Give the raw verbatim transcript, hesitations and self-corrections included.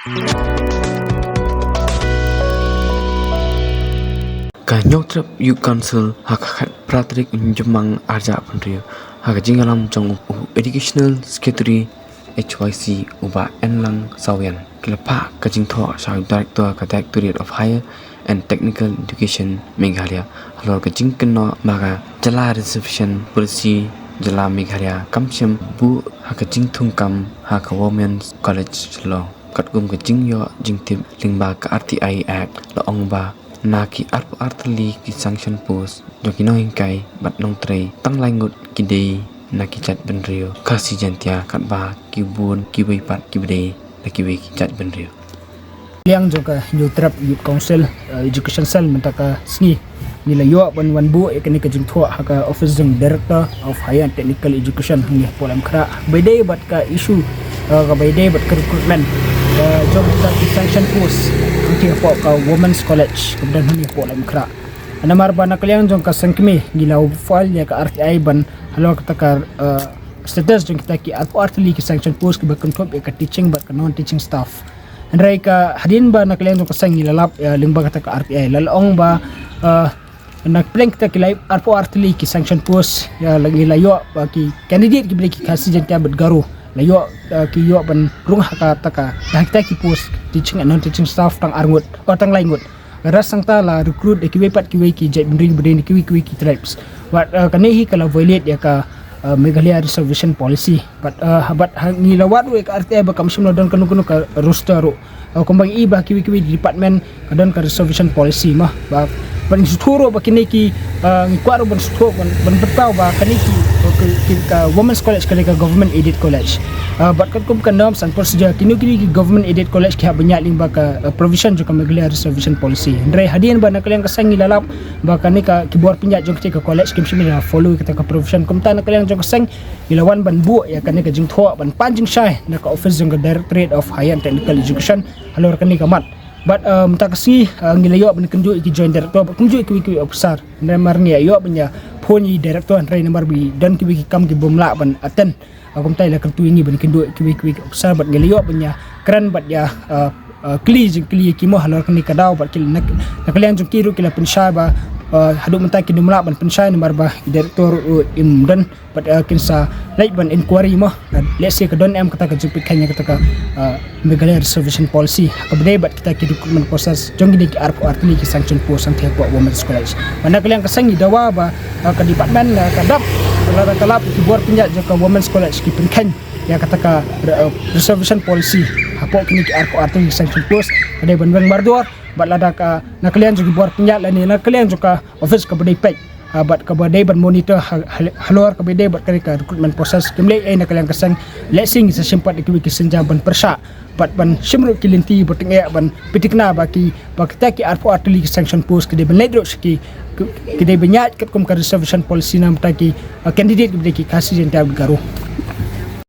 Ka Hynñiewtrep Youth Council ha ka khatphra tarik u Jymmang arhajar arphew hynriew ha ka jingïalam jong u Educational Secretary H Y C u Bah Enlang Sawian ki la phah ka jingthoh sha u Director ka Directorate of Higher and Technical Education Meghalaya halor ka jingkynnoh ba ka Jylla Reservation Policy Jylla Meghalaya kam shym buh ha ka jingthung kam ha ka Women's College Shillong. Katkum ka jingïoh jingtip lyngba ka R T I Act la ong ba na ki arphew ar tylli ki sanction post jong ki nonghikai bad nongtrei tang lai ngut ki dei na ki jaitbynriew Khasi Jaintia katba ki bun kiwei pat kiba dei na kiwei ki jaitbynriew. Liang jong ka Hynñiewtrep Youth Council, eh, Education Cell mynta ka sngi ngi la ïoh ban wan buh ïa kane ka jingthoh ha ka office jong Director of Higher and Technical Education hangne hapoh Laitumkhrah. Ba ïadei bad ka issue, eh, kaba ïadei bad ka recruitment, eh, jong ka ki sanction post hangne hapoh ka Women's College kaba don hangne hapoh Laitumkhrah. Namar ba na ka liang jong ka seng kmie ngi la file ïa ka R T I ban halor kata ka, eh, status jong kita ki arphew ar tylli ki sanction post kiba kynthup ïa ka teaching bad ka non teaching staff. Hynrei ka hadien ba na ka liang jong ka seng ngi la lap, eh, lyngba kata ka R T I la ong ba, eh, na pdeng kita ki lai arphew ar tylli ki sanction post, ïa la ngi la ïoh ba ki candidate kiba dei ki Khasi Jaintia bad Garo la ïoh, eh, ki ïoh ban rung ha kata ka, ha kita ki post teaching and non teaching staff tang ar ngut, oh, tang lai ngut. Ka rest hangta la recruit ïa kiwei pat kiwei ki jaitbynriew ba dei na kiwei kiwei ki tribes. Bad, eh, kane hi ka la violate ïa ka, eh, Meghalaya Reservation Policy. Bad, eh, bad ha ngi la wad ruh ïa ka R T I ba kam shym la don kano kano ka roster ruh. Eh, kumba ngi i ba kiwei kiwei department ka don ka reservation policy mo. Ba, ban sngewthuh ruh ba kine ki, eh, ngi kwah ruh ban sngewthuh ban, ban pynpaw ba kane ki, ki, ki, ka Women's College ka dei ka government aided college. Eh, bad katkum ka norms and procedure kine kine ki government aided college ki hap ban ïaid lyngba ka, eh, provision jong ka Meghalaya Reservation Policy. Hynrei hadien ba na ka liang ka seng ngi la lap ba kane ka ki bor pynïaid jong kata ka college kim shym la follow kata ka provision, kumta na ka liang jong ka seng ngi la wan ban buh ïa kane ka jingthoh ban pan jingshai na ka office jong ka Directorate of Higher and Technical Education halor kane ka mat. Bad, eh, mynta ka sngi, eh, ngi la ïoh ban kynduh ïa ki Joint Director bad kumjuh kiwei kiwei officer. Namar ngi ïoh ban ïa phone ïa i Director hynrei namar ba i don kiwei ki kam ki bym lah ban attend. Ah, kumta i la kyntu ïa ngi ban kynduh ïa kiwei kiwei ki officer bad ngi la ïoh ban ïa kren bad ïa, ah, ah, kylli jingkylli ïa ki mo halor kane ka daw bad ki la na, na ka liang jong ki ruh ki la pynshai ba, ah, haduh mynta kin ym lah ban pynshai namar ba i Director ruh im don. Bad, eh, kin sa leit ban inquiry mo. Bad lehse ka don em kata ka jingpynkheiñ ïa kata ka, eh, Meghalaya Reservation Policy ha kaba dei bad kita ki recruitment process jong kine ki arphew ar tylli ki sanction post hangtei hapoh Women's College. Bad na ka liang ka seng ngi dawa ba, eh, ka department, eh, ka dap lada ka lap ki bor pynïaid jong ka Women's College ki pynkheiñ ïa kata ka, eh, Reservation Policy hapoh kine ki arphew ar tylli ki sanction post ka dei ban weng mardor. Bad lada ka na ka liang jong ki bor pynïaid lane na ka liang jong ka office kaba dei peit, ah, bad kaba dei ban monitor ha-, ha-, halor kaba dei bad kane ka recruitment process kim leh ei na ka liang ka seng. Lehse ngi sa shim pat ïa kiwei ki sienjam ban pyrshah bad ban shim ruh ki lynti ba tyngeh ban pynthikna ba ki, ba kita ki arphew ar tylli ki sanction post ki dei ban leit ruh sha ki, ki, ki dei ban ïaid katkum ka reservation policy namar ki, ah, candidate kiba dei ki Khasi Jaintia bad Garo.